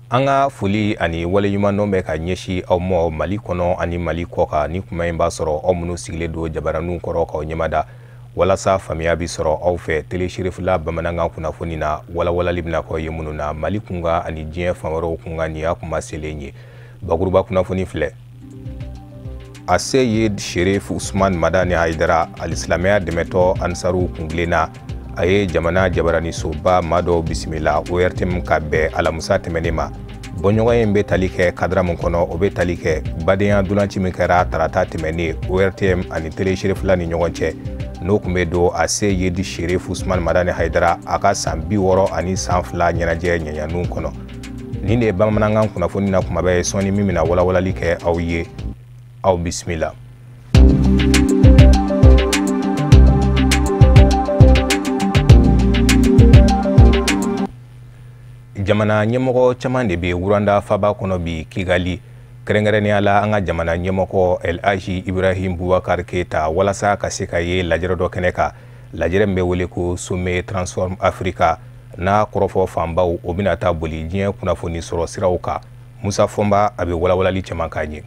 An ka foli ani waleɲumandɔn bɛ ka ɲɛsin aw ma Mali kɔnɔ ani Mali kɔkan. Ni kuma in b'a sɔrɔ aw minnu sigilen don jabaraninw kɔrɔ k'aw ɲɛmada walasa faamuya bi sɔrɔ aw fɛ Télé Cherifla bamanankan kunnafoni na, walawalali bɛna k'aw ye minnu na Mali kunkan ani diɲɛ fan wɛrɛw kunkan. Nin y'a kuma selen ye. Bakuruba kunnafoni filɛ. A Seyid Sherif Usman Madani Haidara, alisilamɛya dɛmɛtɔ Ansaru kungilenna, a ye jamana jabaranisoba maa dɔw bisimila ORTM ka bɛn alamisa tɛmɛnen ma. Bɔɲɔgɔn in bɛ tali kɛ kadira min kɔnɔ, o bɛ tali kɛ badenya dulanci min kɛra tarata tɛmɛnen ORTM ani Télé Cherifla ni ɲɔgɔn cɛ, n'o tun bɛ don a Seyid Sherif Usman Madani Haidara a ka san 62 ɲɛnajɛ ɲɛɲaniw kɔnɔ. Nin de ye bamanankan kunnafoni na kumaba ye sɔɔni min bɛna walawalali kɛ aw ye. Aw bisimila. Jamana ɲɛmɔgɔ caman de bɛ Rwanda faba kɔnɔ bi Kigali, kɛrɛnkɛrɛnnenya la an ka jamana ɲɛmɔgɔ El Hadji Ibrahim Boubacar Keita, walasa ka se ka ye lajɛrɛ dɔ kɛnɛ kan, lajɛrɛ min bɛ wele ko Sommet Transform Africa, n'a kɔrɔfɔ fanbaw o bɛna taa boli diɲɛ kunnafoni sɔrɔ siraw kan. Musa Fɔnba a bɛ walawalali caman k'an ye.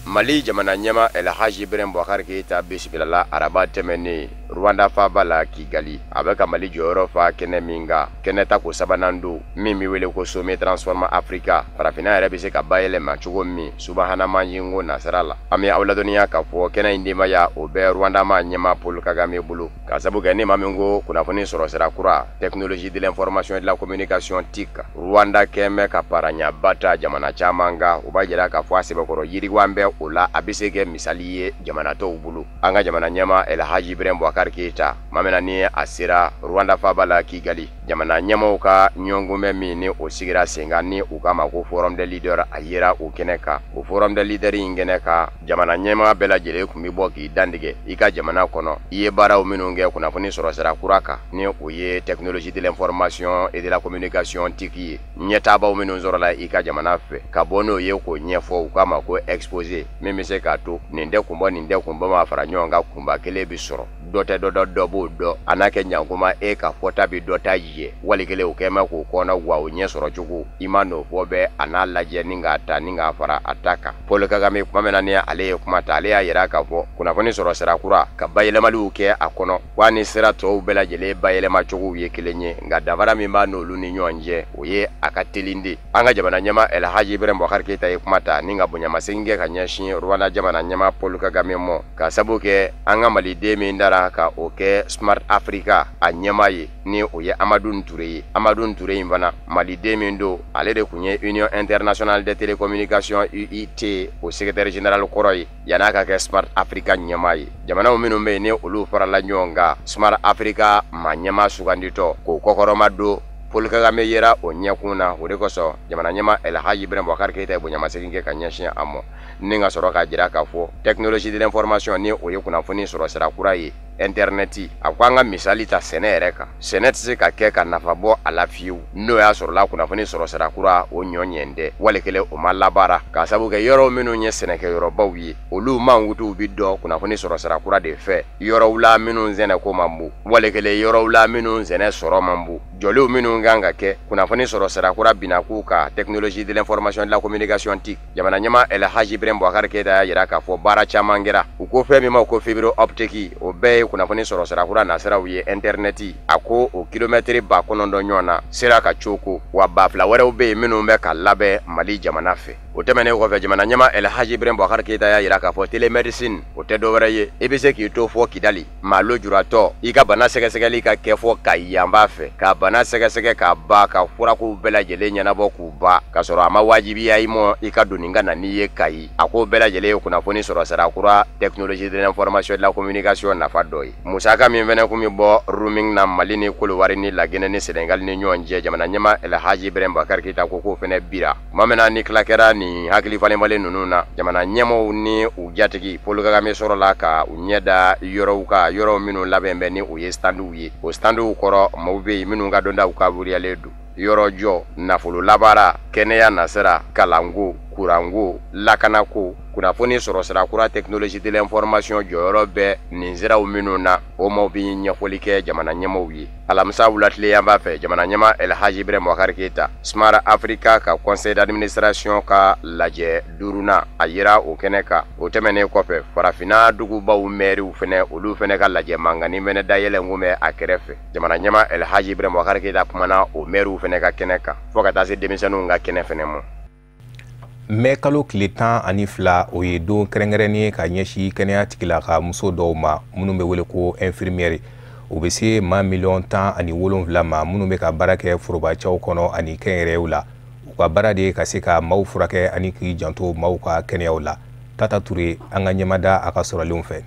Mali jamana ɲɛma El Hadji Ibrahim Boubacar Keita bisimilala araba tɛmɛnen Rwanda faba la Kigali. A bɛ ka Mali jɔyɔrɔ fa kɛnɛ min kan, kɛnɛ tako sabanan don min bɛ wele ko Sommet Transform Africa. Farafinna yɛrɛ bɛ se ka bayɛlɛma cogo min subahana mansinko nasira la. An bɛ aw ladɔnniya k'a fɔ kɛnɛ in denbaya o bɛ Rwanda ma ɲɛma Paul Kagame bolo, k'a sabu kɛ ne ma min ko kunnafoni sɔrɔ sira kura technologie de l'information et de la communication TIC, Rwanda kɛn bɛ ka paraɲaba ta jamana caman kan. O b'a jira k'a fɔ a sɛbɛkɔrɔ yiriwa bɛ o la, a bɛ se kɛ misali ye jamana tɔw bolo. An ka jamana ɲɛma El Hadji Ibrahim Boubacar Keita tuma min na ni a sera Rwanda faba la Kigali, jamana ɲɛmaw ka ɲɔgɔnkunbɛn min ni o sigira sen kan ni u k'a ma ko Forum des leaders, a yera o kɛnɛ kan. O Forum des leaders in kɛnɛ kan, jamana ɲɛmaa bɛɛ lajɛlen tun bɛ bɔ k'i dantigɛ i ka jamana kɔnɔ i ye baaraw minnu kɛ kunnafoni sɔrɔ sira kura kan, ni o ye technologie de l'information et de la communication TIC ye, ɲɛtaabaw minnu sɔrɔla i ka jamana fɛ ka bɔ n'o ye k'o ɲɛfɔ, u k'a ma ko exposé, min bɛ se k'a to nin tɛ kun bɔ nin tɛ kun bɔ ma fara ɲɔgɔn kan, kunba kelen bɛ sɔrɔ, dɔ tɛ dɔ dɔn dɔ b'o dɔn, a n'a kɛ ɲankuma e ka fɔta bɛ dɔ ta jɛ, wali kelen o kɛn bɛ k'o kɔnɔ wa o ɲɛ sɔrɔ cogo i ma n'o fɔ bɛɛ a n'a lajɛ ni k'a ta ni k'a fara a ta kan. Paul Kagame tuma min na ni ale ye kuma ta, ale y'a yira k'a fɔ kunnafoni sɔrɔ sira kura ka bayɛlɛmaliw kɛ a kɔnɔ, wa ni sira tɔw bɛɛ lajɛlen bayɛlɛma cogow ye kelen ye, nka danfara min b'a n'olu ni ɲɔgɔn cɛ o ye a ka telin de. An ka jamana ɲɛma El Hadji Ibrahim Boubacar Keita ye kuma ta ni ka bonyamasegin kɛ ka ɲɛsin Rwanda jamana ɲɛma Paul Kagame ma, ka sabu kɛ an ka maliden min dara ka o kɛ Smart Africa a ɲɛma ye, ni o ye Amadou Touré ye. Amadou Touré in fana maliden min don, ale de tun ye Union Internationale des Télécommunications UIT o secrétaire général kɔrɔ ye yan'a ka kɛ Smart Africa ɲɛma ye. Jamanaw minnu bɛ yen ni olu farala ɲɔgɔn kan Smart Africa maa ɲɛma suganditɔ k'o kɔkɔrɔma don, Paul Kagame yera o ɲɛkun na. O de kosɔn jamana ɲɛma El Hadji Ibrahim Boubacar Keita ye bonyamasegin kɛ ka ɲɛsin a ma, ni ka sɔrɔ k'a jira k'a fɔ technologie de l'information ni o ye kunnafoni sɔrɔ sira kura ye, internet. A ko an ka misali ta sɛnɛ yɛrɛ kan, sɛnɛ tɛ se ka kɛ ka nafa bɔ a la fiyewu n'o y'a sɔrɔ la kunnafoni sɔrɔ sira kura o ɲɔ ɲɛ tɛ, wali kelen o ma labaara, k'a sabu kɛ yɔrɔ minnu ye sɛnɛkɛyɔrɔbaw ye, olu mankutuw bi dɔn kunnafoni sɔrɔ sira kura de fɛ, yɔrɔw la minnu sɛnɛko man bon, wali kelen yɔrɔw la minnu sɛnɛ sɔrɔ man bon, jɔliw minnu kan ka kɛ kunnafoni sɔrɔ sira kura binna k'u kan technologie de l'information et de la communication TIC. Jamana ɲɛma El Hadji Ibrahim Boubacar Keita y'a jira k'a fɔ baara caman kɛra. U ko fɛn min ma ko fibre optique, o bɛɛ ye kunnafoni sɔrɔ sira kura nasiraw ye, internet. A ko o kilomɛtiri 9,000 ɲɔgɔn na sera ka coko, wa 2,000 wɛrɛw bɛ yen minnu bɛ ka labɛn Mali jamana fɛ. O tɛmɛnen kɔfɛ, jamana ɲɛma El Hadji Ibrahim Boubacar Keita y'a jira k'a fɔ télémédecine o tɛ dɔwɛrɛ ye, i bɛ se k'i to fɔ Kidali maa lujuratɔ i ka bana sɛgɛsɛgɛli ka kɛ fɔ Kayi yanfan fɛ, ka bana sɛgɛsɛgɛ k'a ban, ka furakow bɛɛ lajɛlen ɲɛnabɔ k'u ban, k'a sɔrɔ a ma wajibiya i ma i ka don nin ka na n'i ye Kayi. A ko bɛɛ lajɛlen ye kunnafoni sɔrɔ sira kura technologie de l'information et de la communication nafa dɔ ye. Musaka min fɛnɛ kun bɛ bɔ roaming na Mali ni Kolowari ni Laginɛ ni Senegal ni ɲɔgɔn cɛ, jamana ɲɛma El Hadji Ibrahim Boubacar Keita ko k'o fɛnɛ bira. Tuma min na ni tila kɛra nin hakili falenfalen ninnu na, jamana ɲɛmaw ni u jatigi Paul Kagame sɔrɔla ka u ɲɛ da yɔrɔw kan, yɔrɔ minnu labɛn bɛ ni o ye standw ye. O standw kɔrɔ maaw bɛ yen minnu ka dɔntaw kaburuyalen don. Yɔrɔjɔ, nafolo labaara, kɛnɛya nasira, kalanko, kuranko, lakanako, kunnafoni sɔrɔsira kura, technologie de l'information jɔyɔrɔ bɛ nin siraw minnu na, o maaw bɛ ɲɛfɔli kɛ jamana ɲɛmaaw ye. Alamisa wulatileyanfan fɛ, jamana ɲɛmaa Elhaji Ibrahim Boubacar Keita, Smart Africa ka conseil d'administration ka lajɛ duurunan, a yera o kɛnɛ kan. O tɛmɛnen kɔfɛ, farafinna dugubaw mɛriw fɛnɛ, olu fɛnɛ ka lajɛ mankanni fɛnɛ dayɛlɛn kun bɛ a kɛrɛfɛ. Jamana ɲɛmaa Elhaji Ibrahim Boubacar Keita kumana o mɛriw fɛnɛ ka kɛnɛ kan, fo ka taa se denmisɛnninw ka kɛnɛ fɛnɛ ma. Mɛ kalo tile 12, o ye don kɛrɛnkɛrɛnnen ye ka ɲɛsin kɛnɛya tigila ka muso dɔw ma minnu bɛ wele ko infirmière. U bɛ se maa 17 miliyɔn ma minnu bɛ ka baara kɛ forobacɛw kɔnɔ ani kɛnyɛrɛyew la. U ka baara de ye ka se ka maaw furakɛ ani k'i janto maaw ka kɛnɛyaw la. Tata Ture, an ka ɲɛmada a ka sɔrɔlenw fɛ.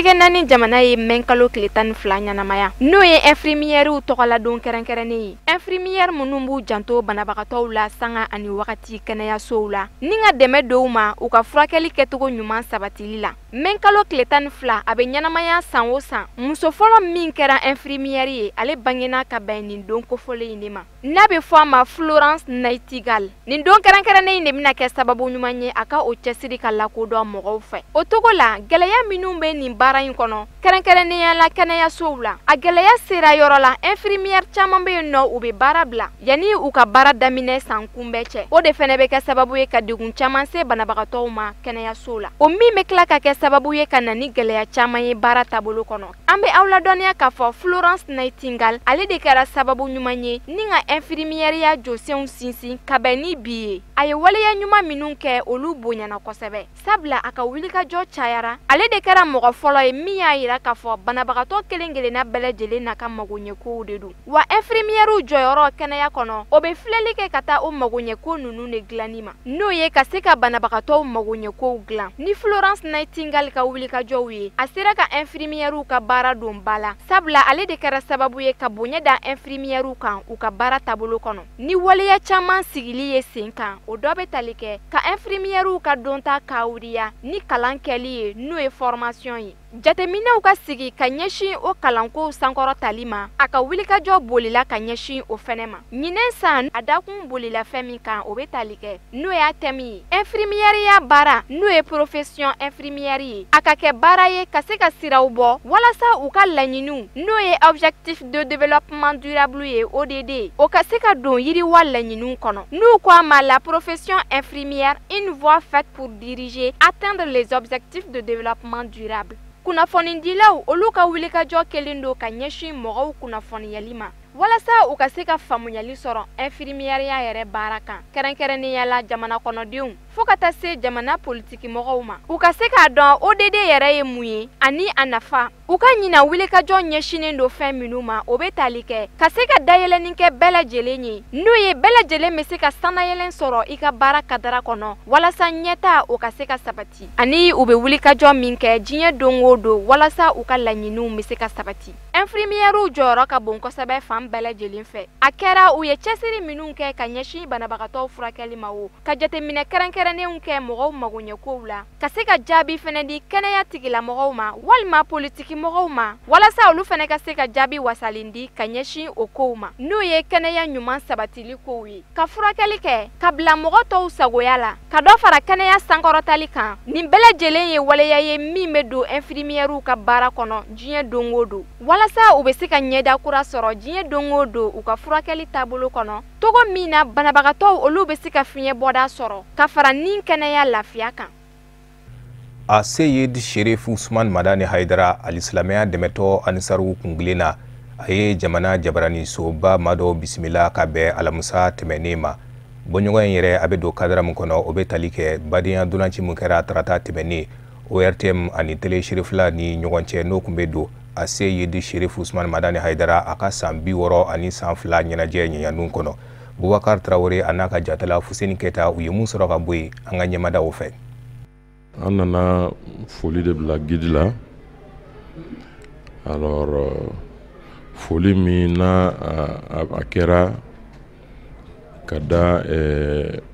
Seleke naani jamana ye mɛ kalo tile 12 ɲɛnamaya, n'o ye infirmièrew tɔgɔladon kɛrɛnkɛrɛnnen ye. Infirmière minnu b'u janto banabagatɔw la sanga ani wagati kɛnɛyasow la, ni ka dɛmɛ dɔw ma u ka furakɛli kɛcogo ɲuman sabatili la. Mɛ kalo tile 12, a bɛ ɲɛnamaya san o san. Muso fɔlɔ min kɛra infirmière ye, ale bangena ka bɛn nin don kofɔlen in de ma, n'a bɛ fɔ a ma Florence Nightingale. Nin don kɛrɛnkɛrɛnnen in de bɛna kɛ sababu ɲuman ye a ka o cɛsiri ka lakodɔn mɔgɔw fɛ. O togo la, gɛlɛya minnu bɛ nin baara in kɔnɔ, kɛrɛnkɛrɛnnenya la kɛnɛyasow la, a gɛlɛya sera yɔrɔ la, infirmière caman bɛ yen nɔ, u bɛ baara bila yanni u ka baara daminɛ san kunbɛn cɛ. O de fɛnɛ bɛ kɛ sababu ye ka degun caman se banabagatɔw ma kɛnɛyasow la, o min bɛ tila ka kɛ sababu ye ka na ni gɛlɛya caman ye baara taabolo kɔnɔ. An bɛ aw ladɔnniya k'a fɔ Florence Nightingale, ale de kɛra sababu ɲuman ye ni ka infirmièreya jɔsenw sinsin ka bɛn ni bi ye. A ye waleya ɲuman minnu kɛ, olu bonyana kosɛbɛ, sabula a ka wulikajɔ cayara. Ale de kɛra mɔgɔ fɔlɔ ye min y'a yira k'a fɔ banabagatɔ kelen kelenna bɛɛ lajɛlen n'a ka magoɲɛkow de don, wa infirmièrew jɔyɔrɔ kɛnɛya kɔnɔ, o bɛ filɛli kɛ ka taa o magoɲɛko ninnu de dilanni ma, n'o ye ka se ka banabagatɔw magoɲɛkow dilan. Ni Florence Nightingale ka wulikajɔw ye, a sera ka infirmièrew ka baara don ba la, sabula ale de kɛra sababu ye ka bonya da infirmièrew kan u ka baara taabolo kɔnɔ, ni waleya caman sigili ye sen kan. O dɔ bɛ tali kɛ ka infirmièrew ka dɔnta kawuriya ni kalan kɛli ye, n'o ye formation ye, jateminɛw ka sigi ka ɲɛsin o kalankow sankɔrɔtali ma. A ka wulikajɔ bolila ka ɲɛsin o fɛnɛ ma. Ɲinɛn san, a dakun bolila fɛn min kan, o bɛ tali kɛ, n'o y'a thème ye, infirmièreya baara, n'o ye profession infirmière ye, a ka kɛ baara ye ka se ka siraw bɔ walasa u ka laɲiniw, n'o ye objectif de développement durable ye, ODD, o ka se ka don yiriwa laɲiniw kɔnɔ, n'u ko a ma la profession infirmière, une voie faite pour diriger atteindre les objectifs de développement durable. Kunnafonidilaw, olu ka wulikajɔ kelen don ka ɲɛsin mɔgɔw kunnafoniyali ma walasa u ka se ka faamuyali sɔrɔ infirmièreya yɛrɛ baara kan, kɛrɛnkɛrɛnnenya la jamana kɔnɔdenw, fɔɔ ka taa se jamana politikimɔgɔw ma, u ka se k'a dɔn ODD yɛrɛ ye mun ye ani a nafa. U ka ɲina wulikajɔ ɲɛsinen don fɛn minnu ma, o bɛ tali kɛ ka se ka dayɛlɛnni kɛ bɛɛ lajɛlen ye, n'o ye bɛɛ lajɛlen bɛ se ka sanayɛlɛn sɔrɔ i ka baara kadara kɔnɔ, walasa ɲɛta o ka se ka sabati, ani u bɛ wulikajɔ min kɛ diɲɛ don o don walasa u ka laɲiniw bɛ se ka sabati. Infirmièrew jɔyɔrɔ ka bon kosɛbɛ fan bɛɛ lajɛlen fɛ. A kɛra u ye cɛsiri minnu kɛ ka ɲɛsin banabagatɔw furakɛli ma, o ka jateminɛ kɛrɛnkɛrɛnnenw kɛ mɔgɔw magoɲɛkow la, ka se ka jaabi fɛnɛ di kɛnɛya tigilamɔgɔw ma walima politikimɔgɔw ma, walasa olu fɛnɛ ka se ka jaabi wasalen di ka ɲɛsin o kow ma, n'o ye kɛnɛya ɲuman sabatili kow ye, ka furakɛli kɛ ka bila mɔgɔ tɔw sagoya la, ka dɔ fara kɛnɛya sankɔrɔtali kan. Nin bɛɛ lajɛlen ye waleya ye min bɛ don infirmièrew ka baara kɔnɔ diɲɛ don o don, walasa u bɛ se ka ɲɛda kura sɔrɔ diɲɛ don o don u ka furakɛli taabolo kɔnɔ, togo min na banabagatɔw, olu bɛ se ka fiɲɛ bɔda sɔrɔ ka fara ni kɛnɛya lafiya kan. A Seyid Sherif Usman Madani Haidara, alisilamɛya dɛmɛtɔ Ansaru kungilen na, a ye jamana jabaranisoba maa dɔw bisimila ka bɛn alamisa tɛmɛnen ma. Bɔɲɔgɔn in yɛrɛ, a bɛ don kadara min kɔnɔ, o bɛ tali kɛ badenya dolanci min kɛra tarata tɛmɛnen ORTM ani Télé Cherifla ni ɲɔgɔn cɛ, n'o tun bɛ don a Seyid Sherif Usman Madani Haidara a ka san 62 ɲɛnajɛ ɲɛɲanu kɔnɔ. Bubakar Tarawele a n'a ka jatala Fuseni Keta, u ye mun sɔrɔ ka bɔ yen, an ka ɲɛmadaw fɛ. An nana foli de bila guide la. Alors, foli min n'a a kɛra ka da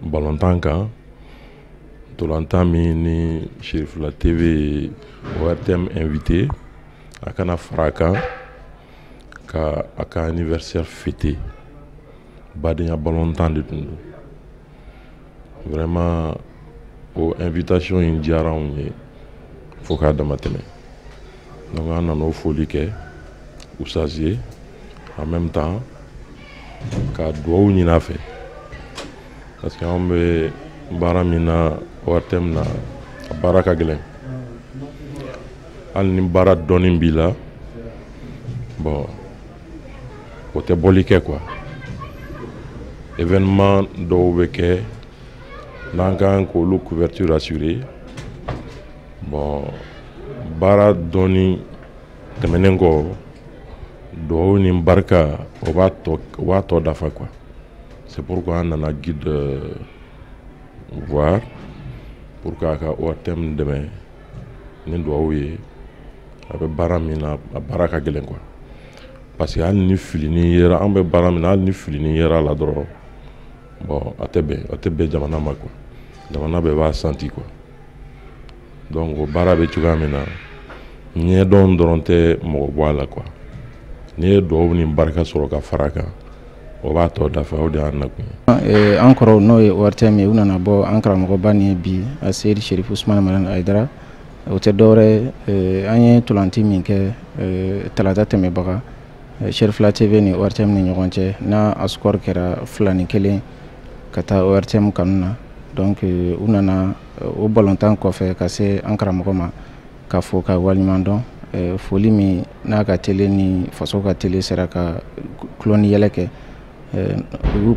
balontan kan, ntolantan min ni Cherifla TV ye ORTM invité a kana fara a kan ka a ka anniversaire fêter. Badenya balontan de tun don. Vraiment, o invitation in diyara anw ye fo k'a dama tɛmɛ. Donc an nana o foli kɛ Oustaz ye, en même temps ka duwawu ɲini a fɛ, parce que anw bɛ baara min na ORTM na, a baara ka gɛlɛn. Hali ni baara dɔɔni b'i la, bon, o tɛ bɔli kɛ quoi. Événement dɔw bɛ kɛ n'an kan k'olu couverture assurer. Bon, baara dɔɔni tɛmɛnen kɔ, duwawu ni barika, o b'a tɔ dafa quoi. C'est pourquoi an nana guide voir pour que a ka ORTM dɛmɛ ni duwawu ye. A bɛ baara min na, a baara ka gɛlɛn quoi, parce que hali ni filinin yera, an bɛ baara min na, hali ni filinin yera la dɔrɔn, bon, a tɛ bɛn jamana ma quoi. Jamana bɛɛ b'a senti quoi. Donc o baara bɛ cogoya min na, ɲɛdɔn dɔrɔn tɛ mɔgɔ bɔ a la quoi. N'i ye duwawu ni barika sɔrɔ ka fara a kan, o b'a tɔ dafa. O de y'an nakun ye. An kɔrɔw, n'o ye ORTM ye, u nana bɔ an karamɔgɔba nin ye bi, Aseyidi Sherifu Usumani Madani Hayidara. O tɛ dɔwɛrɛ ye, an ye tolanti min kɛ talata tɛmɛbaga Cherifila TV ni ORTM ni ɲɔgɔn cɛ, n'a a score kɛra 2-1 ka taa ORTM kanu na. Donc u nana o balontan kɔfɛ ka se an karamɔgɔ ma ka fo ka waleɲuman dɔn. Foli min n'a ka télé ni faso ka télé sera ka tulon ni yɛlɛ kɛ, u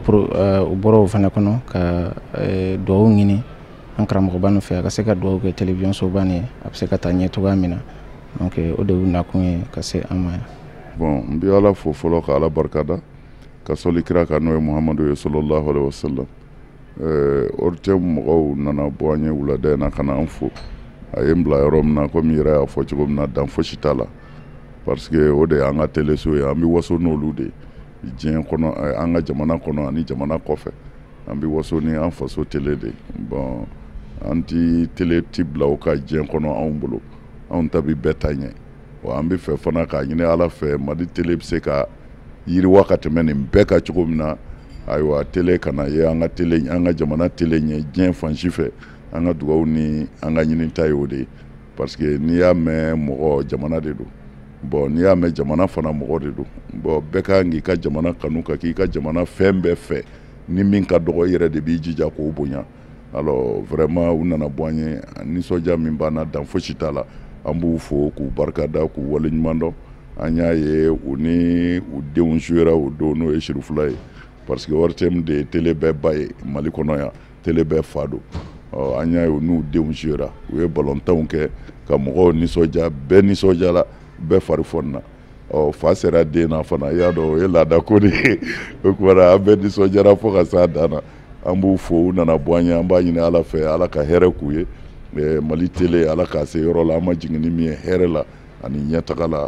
bɔra o fana kɔnɔ ka duwawu ɲini an karamɔgɔba nin fɛ, a ka se ka duwawu kɛ télévision soba nin ye, a bɛ se ka taa ɲɛ cogoya min na. Donc o de y'u nakun ye ka se an ma yan. Bon, n bɛ Ala fo fɔlɔ, ka Ala barikada, ka sɔli kira kan, n'o ye Muhamadu ye, sallallahu alaihi wasallam. ORTM mɔgɔw nana bɔ an ye wulada in na ka na an fo. A ye n bila yɔrɔ min na, komi yɛrɛ y'a fɔ cogo min na, dan fosi t'a la, parce que o de y'an ka teleso ye. An bɛ waso n'olu de ye diɲɛ kɔnɔ, an ka jamana kɔnɔ ani jamana kɔfɛ. An bɛ waso ni an faso télé de. Bon, an ti télé ti bila o ka diɲɛ kɔnɔ anw bolo, anw ta bi bɛɛ ta ɲɛ wa. An bɛ fɛ fana k'a ɲini Ala fɛ, Mali télé bɛ se ka yiriwa ka tɛmɛ nin bɛɛ kan cogo min na. Ayiwa, télé kana ye an ka télé, an ka jamana télé ɲɛ diɲɛ fan si fɛ. An ka dugawu ni an ka ɲinita ye o de ye, parce que n'i y'a mɛn mɔgɔ, jamana de don. Bon, n'i y'a mɛn jamana fana, mɔgɔ de don. Bon, bɛɛ ka kan k'i ka jamana kanu, ka k'i ka jamana fɛn bɛɛ fɛ. Ni min ka dɔgɔ, i yɛrɛ de b'i jija k'o bonya. Alors vraiment, u nana bɔ an ye, nisɔndiya min b'an na, dan fosi t'a la. An b'u fo k'u barikada k'u waleɲuman dɔn. An y'a ye u ni u denw suyera o don, n'o ye Sirifula ye, parce que ORTM de ye télé bɛɛ ba ye Mali kɔnɔ yan, télé bɛɛ fa don. Ɔ, an y'a ye u n'u denw suyera, u ye balontanw kɛ ka mɔgɔw nisɔndiya, bɛɛ nisɔndiyara, bɛɛ fari fɔnna. Ɔ, fa sera den na fana, i y'a dɔn o ye laada ko de ye. O tuma na, an bɛɛ nisɔndiyara fo ka s'a dan na. An b'u fo, u nana bɔ an ye. An b'a ɲini Ala fɛ, Ala ka hɛrɛ k'u ye. Mali télé, Ala k'a se yɔrɔ la an ma jigin ni min ye, hɛrɛ la ani ɲɛtaga la.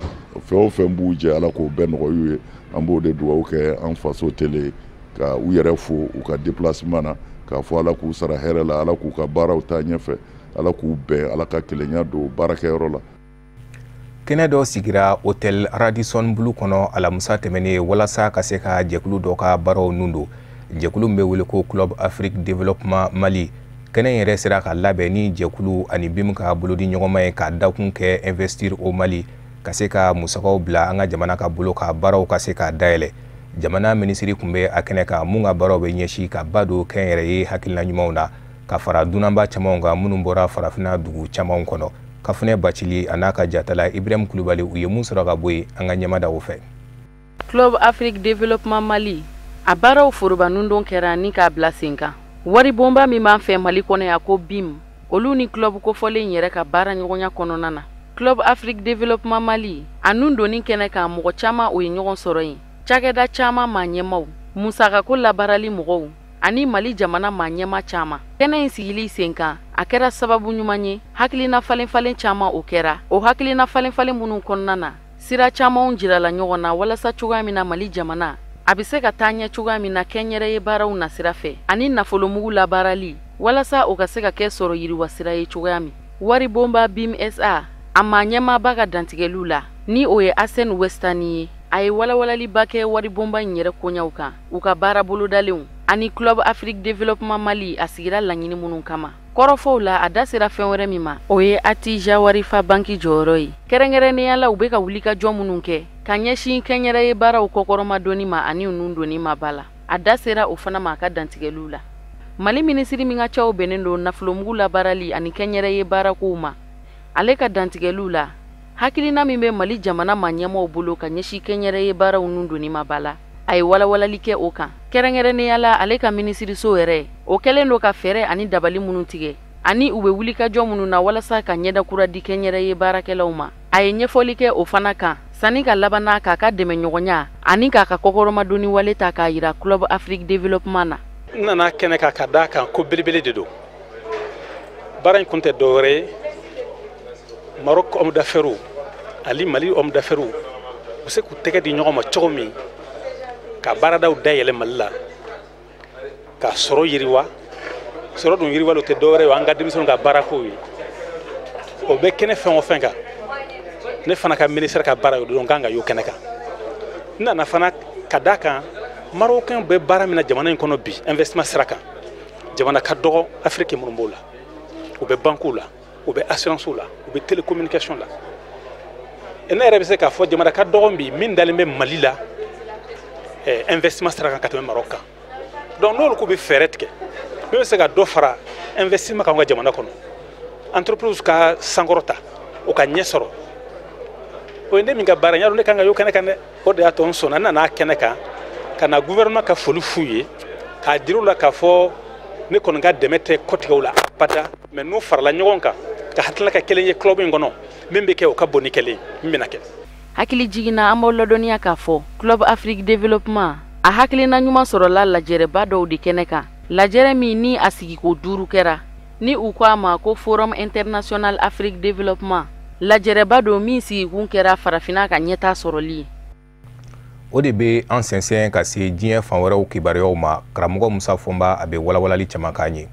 Fɛn o fɛn b'u jɛ, Ala k'o bɛɛ nɔgɔya u ye. An b'o de dugawu kɛ an faso télé, ka u yɛrɛ fo u ka déplacement na, k'a fɔ Ala k'u sara hɛrɛ la, Ala k'u ka baaraw taa ɲɛfɛ, Ala k'u bɛn, Ala ka kelenya don baarakɛyɔrɔ la. Kɛnɛ dɔ sigira hôtel Radisson Blu kɔnɔ alamisa tɛmɛnen walasa ka se ka jɛkulu dɔ ka baaraw nun don, jɛkulu min bɛ wele ko Club Afrique Développement Mali. Kɛnɛ yɛrɛ sera ka labɛn ni jɛkulu ani BIM ka bolodi ɲɔgɔnma ye, ka dakun kɛ investir au Mali, ka se ka musakaw bila an ka jamana ka bolo ka baaraw ka se ka dayɛlɛ. Jamana minisiri tun bɛ a kɛnɛ kan, mun ka baaraw bɛ ɲɛsin ka ba don kɛnyɛrɛye hakilina ɲumanw na, ka fara dunanba camanw kan minnu bɔra farafinna dugu camanw kɔnɔ. Kafunɛ Bacili a n'a ka jatala Ibrahim Kulubali, u ye mun sɔrɔ ka bɔ yen, an ka ɲɛmada o fɛ. Club Afrique Développement Mali a baaraw foroba nundon kɛra ni k'a bila sen kan. Waribonba min b'an fɛ Mali kɔnɔ yan ko BIM, olu ni club kofɔlen yɛrɛ ka baara ɲɔgɔnya kɔnɔna na, Club Afrique Développement Mali a nun donni kɛnɛ kan, mɔgɔ caman o ye ɲɔgɔn sɔrɔ yen, cakɛda caman maa ɲɛmaw, musakako labaarali mɔgɔw ani Mali jamana maa ɲɛma caman. Kɛnɛ in sigili sen kan, a kɛra sababu ɲuman ye hakilina falen falen caman o kɛra. O hakilina falen falen minnu kɔnɔna na, sira camanw jirala ɲɔgɔn na walasa cogoya min na Mali jamana a bɛ se ka taa ɲɛ cogoya min na kɛnyɛrɛye baaraw nasira fɛ ani nafolomugu labaarali, walasa o ka se ka kɛ sɔrɔ yiriwa sira ye cogoya min. Waribonba BIM SA a maa ɲɛmaaba ka dantigɛliw la, ni o ye Asɛn Westani ye. A ye walawalaliba kɛ waribonba in yɛrɛ koɲaw kan, u ka baara bolodalenw ani Club Afrique Développement Mali a sigira laɲini minnu kama. Kɔrɔfɔw la, a da sera fɛn wɛrɛ min ma, o ye Attijariwafa banki jɔyɔrɔ ye, kɛrɛnkɛrɛnnenya la u bɛ ka wulikajɔ minnu kɛ ka ɲɛsin kɛnyɛrɛye baaraw kɔkɔrɔmadonni ma ani ninnu donni ma ba la. A da sera o fana ma a ka dantigɛliw la. Mali minisiri min ka caw bɛnnen don nafolomugu labaarali ani kɛnyɛrɛye baarakow ma, ale ka dantigɛliw la, hakilina min bɛ Mali jamana maa ɲɛmaaw bolo ka ɲɛsin kɛnyɛrɛye baaraw nun donni ma ba la, a ye walawalali kɛ o kan. Kɛrɛnkɛrɛnnenya la, ale ka minisiriso yɛrɛ o kɛlen don ka fɛɛrɛ ani dabali minnu tigɛ ani u bɛ wulikajɔ minnu na walasa ka ɲɛda kura di kɛnyɛrɛye baarakɛlaw ma, a ye ɲɛfɔli kɛ o fana kan sanni ka laban n'a k'a ka dɛmɛɲɔgɔnya ani k'a ka kɔkɔrɔmadonni wale ta k'a yira Club Afrique Développement na. N nana kɛnɛ kan ka d'a kan ko belebele de don. Baara in kun tɛ dɔwɛrɛ ye, Maroc homme d'affaires ani Mali homme d'affaires u bɛ se k'u tɛgɛ di ɲɔgɔn ma cogo min ka baaradaw dayɛlɛ Mali la, ka sɔrɔ yiriwa. Sɔrɔ dun yiriwali o tɛ dɔwɛrɛ ye, an ka denmisɛnninw ka baarakow ye. O bɛ kɛnɛ fɛn o fɛn kan, ne fana ka ministère ka baara ye o don, kan ka y'o kɛnɛ kan. N nana fana ka d'a kan Marocain bɛ baara min na jamana in kɔnɔ bi, investissement sira kan, jamana ka dɔgɔ Afrique minnu b'o la. U bɛ banques la, u bɛ assurance la, u bɛ télécommunication la. Ne yɛrɛ bɛ se k'a fɔ jamana ka dɔgɔ bi min dalen bɛ Mali la investissement sira kan ka tɛmɛ Maroc kan. Donc n'olu k'u bɛ fɛɛrɛ tigɛ min bɛ se ka dɔ fara investissement kan ka jamana kɔnɔ, entreprise ka sankɔrɔta, o ka ɲɛ sɔrɔ, o ye ne min ka baara ye, ne kan ka y'o kɛnɛ kan dɛ. O de y'a to n sɔnna, n nana kɛnɛ kan ka na gouvernement ka foli f'u ye, k'a jira u la k'a fɔ ne kɔni ka dɛmɛ tɛ kɔtigɛ u la abada, mais n'u farala ɲɔgɔn kan ka hakilina kɛ kelen ye club in kɔnɔ, min bɛ kɛ o ka bon ni kelen min bɛna kɛ. Hakili jiginna, an b'aw ladɔnniya k'a fɔ Club Afrique Développement a hakilina ɲuman sɔrɔla lajɛrɛba dɔw de kɛnɛ kan, lajɛrɛ min ni a sigiko 5 kɛra, ni u ko a ma ko Forum International Afrique Développement. Lajɛrɛba don min sigikun kɛra farafinna ka ɲɛtaa sɔrɔli ye. O de bɛ an sɛnsɛn ka se diɲɛ fan wɛrɛw kibaruyaw ma. Karamɔgɔ Musa Fɔnba, a bɛ walawalali caman k'an ye.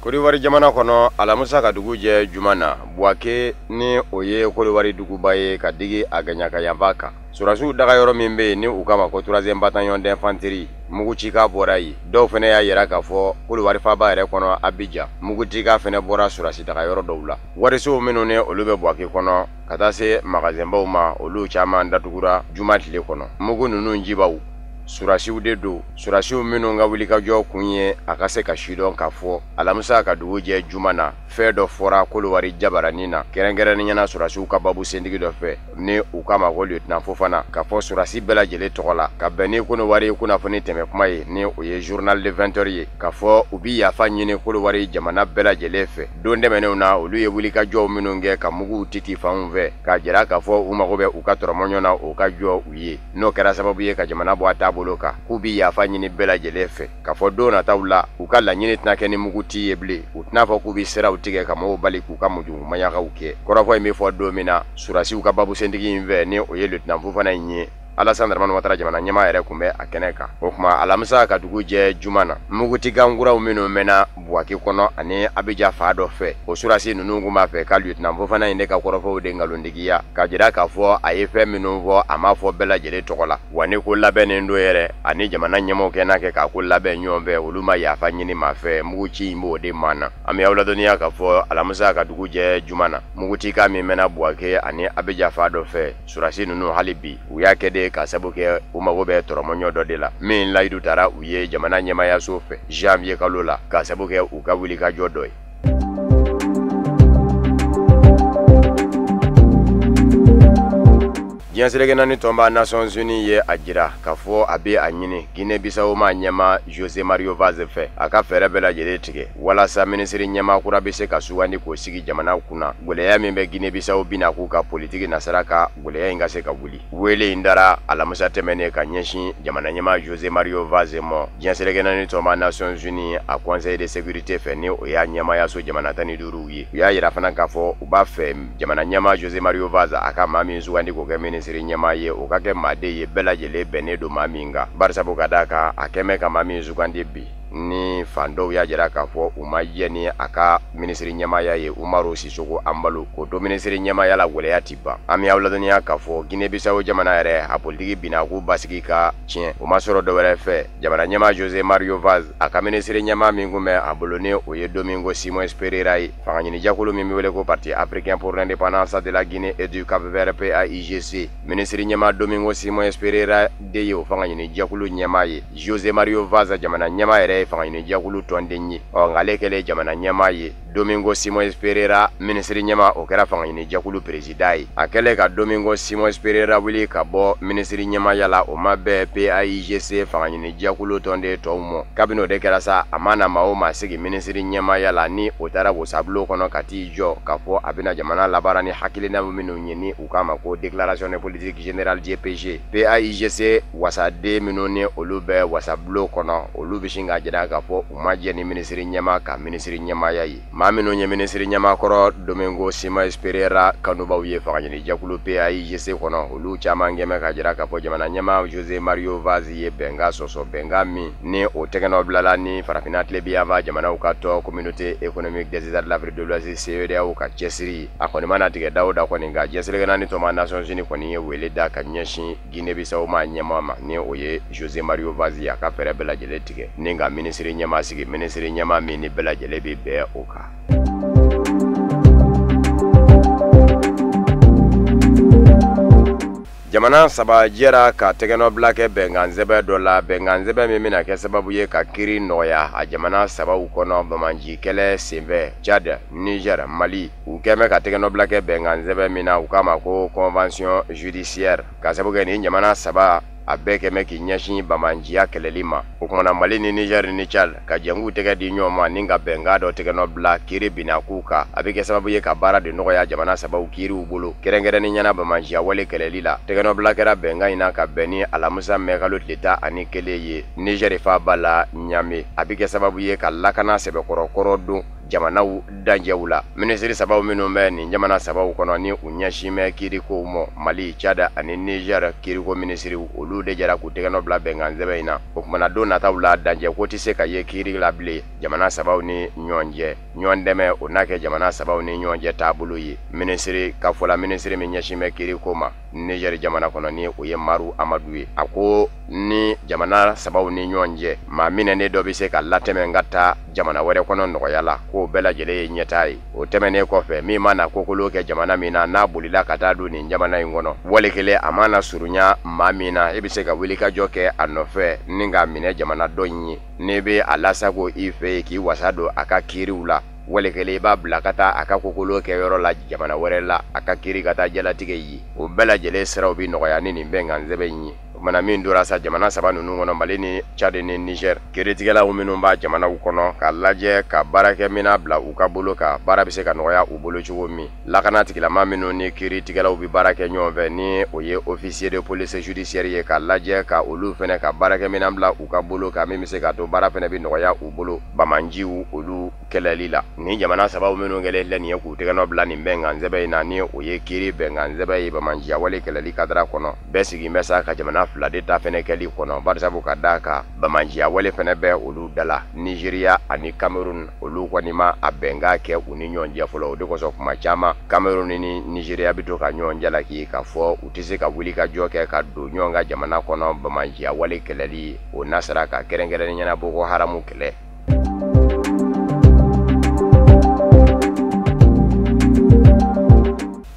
Kodiwari jamana kɔnɔ, alamisa ka dugu jɛ juma na, Buwake ni o ye Kodiwari duguba ye ka digi a gaɲakayanba kan, surasiw daga yɔrɔ min bɛ yen ni u kama ko 3e bataillon d'infanterie, mugucikan bɔra yen. Dɔw fana y'a yira k'a fɔ Kodiwari faaba yɛrɛ kɔnɔ Abidjan, mugucikan fana bɔra surasi daga yɔrɔ dɔw la. Warisow minnu ni olu bɛ Buwake kɔnɔ ka taa se magasinbaw ma, olu caman datugura juma tile kɔnɔ. Mugu ninnu jibaw surasiw de don, surasiw minnu ka wulikajɔ kun ye a ka se ka sidɔn k'a fɔ alamisa ka dugu jɛ juma na, fɛn dɔ fɔra Kodiwari jabaranin na, kɛrɛnkɛrɛnnenya la surasiw ka babu sentigi dɔ fɛ ni u k'a ma ko lieutenant Fofana, k'a fɔ surasi bɛɛ lajɛlen tɔgɔ la ka bɛn ni Kodiwari kunnafoni tɛmɛ kuma ye, ni o ye journal de 20 heures ye, k'a fɔ u bi yafa ɲini Kodiwari jamana bɛɛ lajɛlen fɛ. Don tɛmɛnenw na, olu ye wulikajɔw minnu kɛ ka muguw titi fanw fɛ k'a jira k'a fɔ u mago bɛ u ka tɔrɔmɔɲɔ na, o ka jɔ u ye, n'o kɛra sababu ye ka jamana bɔ a taabolo kan, k'u bi yafa ɲini bɛɛ lajɛlen fɛ, k'a fɔ don nataw la u ka laɲini tɛna kɛ ni muguti ye bilen, u tɛna fɔ k'u bi siraw tigɛ ka mɔgɔw bali k'u ka mujugumaɲagaw kɛ. Kɔrɔfɔ in bɛ fɔ don min na surasiw ka babusentigi in fɛ, ni o ye lieutenant Fofana in ye, Alassane Dramane Ouattara jamana ɲɛmaa yɛrɛ kun bɛ a kɛnɛ kan. O tuma alamisa ka dugu jɛ juma na, mugutikan kuraw minnu mɛnna Buwake kɔnɔ ani Abidjan fa dɔ fɛ, o surasi ninnu kun b'a fɛ ka lieutenant Fofana in de ka kɔrɔfɔw de nkalontigiya, k'a jira k'a fɔ a ye fɛn minnu fɔ a m'a fɔ bɛɛ lajɛlen tɔgɔ la, wa ni ko labɛnnen don yɛrɛ ani jamana ɲɛmaaw kɛ n'a kɛ k'a ko labɛn ɲɔgɔn fɛ, olu ma yafa ɲini maa fɛ, muguci in b'o de maa na. An bɛ aw ladɔnniya k'a fɔ alamisa ka dugu jɛ juma na, mugutikan min mɛnna Buwake ani Abidjan fa dɔ fɛ, surasi ninnu hali bi u y'a kɛ de ka sabu kɛ u mago bɛ tɔrɔmɔɲɔ dɔ de la min layidu taara u ye jamana ɲɛmaayaso fɛ janvier kalo la, ka sabu kɛ u ka wulikajɔ dɔ ye. Diɲɛ seleke naani tɔnba Nations Unies ye a jira k'a fɔ a bɛ a ɲini Guinée Bissau maa ɲɛmaa José Mario Vaz fɛ, a ka fɛɛrɛ bɛɛ lajɛlen tigɛ walasa minisiri ɲɛmaa kura bɛ se ka sugandi k'o sigi jamana kunna. Gwɛlɛya min bɛ Guinée Bissau bina k'u ka politiki nasira ka gwɛlɛya in ka se ka wuli. Wele in dara alamisa tɛmɛnen ka ɲɛsin jamana ɲɛmaa José Mario Vaz ma diɲɛ seleke naani tɔnba Nations Unies a Conseil de sécurité fɛ, ni o y'a ɲɛmaayaso jamana 15 ye. U y'a yira fana k'a fɔ u b'a fɛ jamana ɲɛmaa José Mario Vaz a ka maa min sugandi k'o kɛ minisiri ɲɛmaa ye, o ka kɛ maaden ye bɛɛ lajɛlen bɛnnen don maa min kan, barisabu ka d'a kan a kɛmɛ ka maa min sugandi bi Ni fan dɔw y'a jira k'a fɔ u ma jɛ ni a ka minisiri ɲɛmaaya ye Umaru Sisoko Anbalo k'o to minisiri ɲɛmaaya la gɛlɛya ti ban. An bɛ aw ladɔnniya k'a fɔ Guinée Bissau jamana yɛrɛ a politiki binna k'u basigi ka tiɲɛ o ma sɔrɔ dɔwɛrɛ fɛ jamana ɲɛmaa José Mario Vaz a ka minisiri ɲɛmaa min kun bɛ a bolo ni o ye Domingo Simões Pereira ye fangaɲinijɛkulu min bɛ wele ko Parti africain pour l'indépendance de la Guinée et du Cap-Vert PAIGC minisiri ɲɛmaa Domingo Simões Pereira de ye o fangaɲinijɛkulu ɲɛmaa ye. José Mario Vaz jamana ɲɛmaa yɛrɛ ye fangaɲinijɛkulu tɔnden ye ɔ nka ale kɛlen jamana ɲɛmaa ye Domingo Simões Pereira minisiri ɲɛmaa o kɛra fangaɲinijɛkulu président ye. A kɛlen ka Domingo Simões Pereira wuli ka bɔ minisiri ɲɛmaaya la o ma bɛn PAIGC fangaɲinijɛkulu tɔnden tɔw ma. Kabini o de kɛra sa a ma na maa o maa sigi minisiri ɲɛmaaya la ni o taara wasabulon kɔnɔ ka t'i jɔ k'a fɔ a bɛna jamana labaara ni hakilina minnu ye ni u k'a ma ko déclaration de politique générale DPG. PAIGC wasaden minnu ni olu bɛ wasabulon kɔnɔ olu bɛ sin k'a jira k'a fɔ u ma jɛ ni minisiri ɲɛmaa ka minisiri ɲɛmaaya ye. Maa minnu ye minisiri ɲɛmaa kɔrɔ Domingo Simões Pereira kanubaw ye fangaɲinijɛkulu PAIGC kɔnɔ olu caman kɛmɛ ka jira k'a fɔ jamana ɲɛmaa José Mario Vaz ye bɛnkan sɔsɔ bɛnkan min ni o tɛgɛnɔ bilala ni farafinna tilebinyanfan jamanaw ka tɔn communauté économique des États de l'Afrique de l'Ouest CEDEAO ka cɛsiri a kɔni mana tigɛ da o da kɔni nka diɲɛ seleke naani tɔnba Nations Unies kɔni ye wele da ka ɲɛsin Guinée Bissau ma ɲɛmaa ma ni o ye José Mario Vaz ye a ka fɛɛrɛ bɛɛ lajɛlen tigɛ ni ka minisiri ɲɛmaa sigi minisiri ɲɛmaa min ni bɛɛ lajɛlen bɛ bɛn o kan. Jamana saba jɛra ka tɛgɛnɔbila kɛ bɛnkansɛbɛn dɔ la bɛnkansɛbɛn min bɛna kɛ sababu ye ka kiiri nɔgɔya a jamana sabaw kɔnɔ banbaanci kɛlɛ senfɛ Tchad, Niger, Mali u kɛn bɛ ka tɛgɛnɔbila kɛ bɛnkansɛbɛn min na u k'a ma ko convention judiciaire ka sababu kɛ nin jamana saba a bɛɛ kɛmɛ k'i ɲɛsin banbaanciya kɛlɛli ma. O kumana Mali ni Niger ni Tchad ka jɛn k'u tɛgɛ di ɲɔgɔn ma ni ka bɛnkan dɔ tɛgɛnɔ bila kiiri binna k'u kan a bɛ kɛ sababu ye ka baara de nɔgɔya jamana sabaw kiiriw bolo kɛrɛnkɛrɛnnen ɲɛna banbaanciya wale kɛlɛli la. Tɛgɛnɔbila kɛra bɛnkan in na ka bɛn ni alamisa mɛkalo tile 11 ye Niger faaba la Niamey. A bɛ kɛ sababu ye ka lakana sɛbɛkɔrɔkɔrɔ don jamanaw danjɛw la. Minisiri sabaw minnu bɛ nin jamana sabaw kɔnɔ ni u ɲɛsin bɛ kiirikow ma Mali, Tchad ani Niger kiiriko minisiriw olu de jɛra k'u tɛgɛnɔ bila bɛnkansɛbɛn in na. O kumana don nataw la danjɛ ko tɛ se ka ye kiiri la bilen jamana sabaw ni ɲɔgɔn cɛ. Ɲɔgɔn dɛmɛ o n'a kɛ jamana sabaw ni ɲɔgɔn cɛ taabolo ye. Minisiri ka fɔ la minisiri min ɲɛsin bɛ kiiriko ma Niger jamana kɔnɔ ni o ye Maru Amadu ye. A ko ni jamana sabaw ni ɲɔgɔn cɛ maa minɛnen dɔ bɛ se ka latɛmɛ ka taa jamana wɛrɛ kɔnɔ nɔgɔya la k'o bɛɛ lajɛlen ye ɲɛtaa ye. O tɛmɛnen kɔfɛ min mana kokolo kɛ jamana min na n'a bolila ka taa don nin jamana in kɔnɔ wali kelen a mana surunya maa min na e bɛ se ka wulikajɔ kɛ a nɔfɛ ni k'a minɛ jamana dɔ in ye n'i bɛ a lasago i fɛ yen k'i wasa don a ka kiiriw la wali kelen i b'a bila ka taa a ka kokolo kɛ yɔrɔ la jamana wɛrɛ la a ka kiiri ka taa jalatigɛ ye. O bɛɛ lajɛlen siraw bɛ nɔgɔya ni nin bɛnkansɛbɛn in ye. O kumana min dora sa jamana saba ninnu kɔnɔ Mali ni Tchad ni Niger kiiritigɛlaw minnu b'a jamanaw kɔnɔ k'a lajɛ ka baarakɛminɛn bila u ka bolo kan baara bɛ se ka nɔgɔya u bolo cogo min. Lakana tigilama minnu ni kiiritigɛlaw bɛ baara kɛ ɲɔgɔn fɛ ni o ye officier de police judiciaire ye k'a lajɛ ka olu fɛnɛ ka baarakɛminɛn bila u ka bolo kan min bɛ se k'a to baara fɛnɛ bɛ nɔgɔya u bolo banbaanciw olu kɛlɛli la. Ni jamana sabaw minnu kɛlen filɛ nin ye k'u tɛgɛnɔ bila nin bɛnkansɛbɛn in na ni o ye kiiri bɛnkansɛbɛn ye banbaanciya wale kɛlɛli kadara kɔnɔ bɛɛ sigin bɛ sa ka jamana fila de ta fɛnɛ kɛli kɔnɔ barisabu ka d'a kan banbaanciya wale fɛnɛ bɛ olu da la. Nigéria ani Cameroun olu kɔni ma a bɛnkan kɛ u ni ɲɔgɔn cɛ fɔlɔ. O de kosɔn kuma caman Cameroun ni Nigéria bɛ to ka ɲɔgɔn jalaki k'a fɔ u tɛ se ka wuli ka jɔ kɛ ka don ɲɔgɔn ka jamana kɔnɔ banbaanciya wale kɛlɛli o nasira ka kɛrɛnkɛrɛnnen ɲɛna Boko Haram kɛlɛ.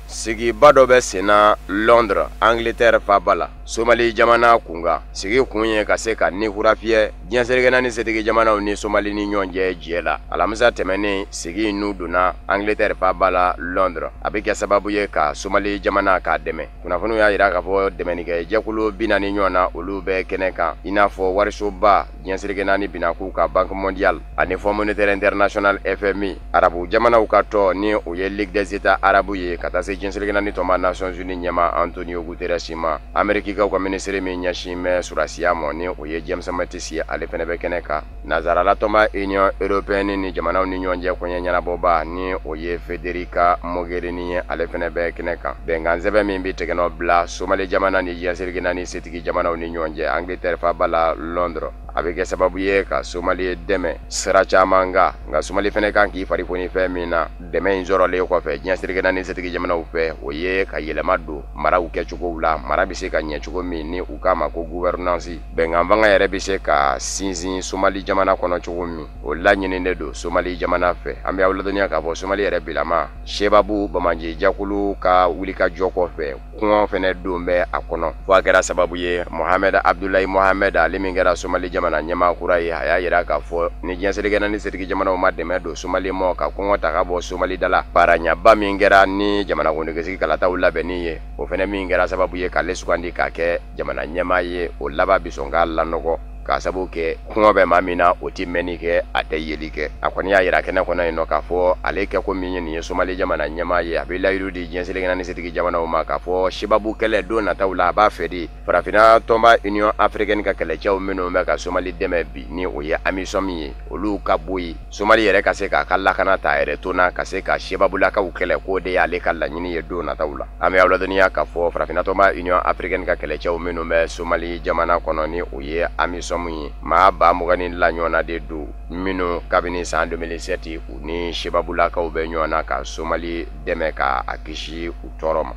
Sigiba dɔ bɛ sen na Londres, Angleterre faaba la, Somali jamana kunkan. Sigi kun ye ka se ka ni kura fiyɛ diɲɛ seleke naani setigi jamanaw ni Somali ni ɲɔgɔn cɛ jɛ la. Alamisa tɛmɛnen sigi in n'u donna Angleterre faaba la Londres. A bɛ kɛ sababu ye ka Somali jamana k'a dɛmɛ. Kunnafoniw y'a jira k'a fɔ dɛmɛnikɛ jɛkulu 40 ɲɔgɔn na olu bɛ kɛnɛ kan i n'a fɔ warisoba diɲɛ seleke naani binna k'u ka Banque mondiale ani Fonds monétaire international FMI, arabu jamanaw ka tɔn ni o ye Ligue des États arabes ye ka taa se diɲɛ seleke naani tɔnba Nations Unies ɲɛmaa Antonio Guterres ma. Ameriki ka minisiri min ɲɛsin bɛ surasiya ma ni o ye James Mattis ye ale fɛnɛ bɛ kɛnɛ kan. Nazarala tɔnba Union européenne ni jamanaw ni ɲɔgɔn cɛ koɲɛ ɲɛnabɔba ni o ye Federica Mogherini ye ale fɛnɛ bɛ kɛnɛ kan. Bɛnkansɛbɛn min bɛ tɛgɛnɔ bila Somali jamana ni diɲɛ seleke naani setigi jamanaw ni ɲɔgɔn cɛ Angleterre faaba la Londres. A bɛ kɛ sababu ye ka Somali dɛmɛ sira caman kan, nka Somali fɛnɛ kan k'i fari foni fɛn min na dɛmɛ in sɔrɔlen kɔfɛ diɲɛ seleke naani setigi jamanaw fɛ, o ye ka yɛlɛma don maraw kɛcogow la, mara bɛ se ka ɲɛ cogo min ni u k'a ma ko gouvernance, bɛnkan fanga yɛrɛ bɛ se ka sinsin Somali jamana kɔnɔ cogo min, o laɲininen don Somali jamana fɛ. An bɛ aw ladɔnniya k'a fɔ Somali yɛrɛ bilama Sebabu Bamanji jakulu ka wulikajɔ kɔfɛ, kɔngɔ fɛnɛ don bɛ a kɔnɔ, fo a kɛra sababu ye Mohamed Abdullahi Mohamed, ale min kɛra Somali jamana ɲɛmaa kura ye, a y'a yira k'a fɔ ni diɲɛ seleke naani setigi jamanaw ma dɛmɛ don Somali ma ka kɔngɔ ta ka bɔ Somali da la, paraɲaba min kɛra ni jamanakuntigisigi kalataw labɛnni ye, o fɛnɛ min kɛra sababu ye k'ale sugandi k'a kɛ jamana ɲɛmaa ye, o laban bi sɔn k'a lanɔgɔ k'a sababu kɛ kɔngɔ bɛ maa min na, o ti mɛnni kɛ, a tɛ yeli kɛ. A kɔni y'a yira kɛnɛ kɔnɔ yen nɔ k'a fɔ ale kɛ ko min ye nin ye Somali jamana ɲɛmaa ye, a bɛ layidu di diɲɛ seleke naani setigi jamanaw ma k'a fɔ Sebabu kɛlɛ don nataw la, a b'a fɛ de Farafinna tɔnba Union africaine ka kɛlɛcɛw minnu bɛ ka Somali dɛmɛ bi ni o ye AMISOM ye, olu ka bɔ yen, Somali yɛrɛ ka se k'a ka lakana ta a yɛrɛ to na, ka se ka Sebabulakaw kɛlɛ, k'o de y'ale ka laɲini ye don nataw la. An bɛ aw ladɔnniya k'a fɔ Farafinna tɔnba Union africaine ka kɛlɛcɛw minnu bɛ Somali jamana kɔnɔ ni o ye AMISOM ye, maa 20,000 la ɲɔgɔnna de don minnu kabini san 2007 u ni Sebabulakaw bɛ ɲɔgɔn na ka Somali dɛmɛ ka a kisi u tɔɔrɔ ma.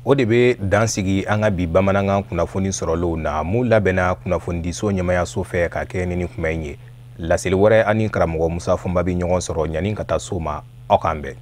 O de bɛ dan sigi an ka bi bamanankan kunnafoni sɔrɔlenw na, mun labɛnna kunnafonidiso ɲɛmayaso fɛ ka kɛ ni kuma in ye. Laseli wɛrɛ ani karamɔgɔ Musa Fɔnba bɛ ɲɔgɔn sɔrɔ ɲani ka taa so ma, aw k'an bɛn.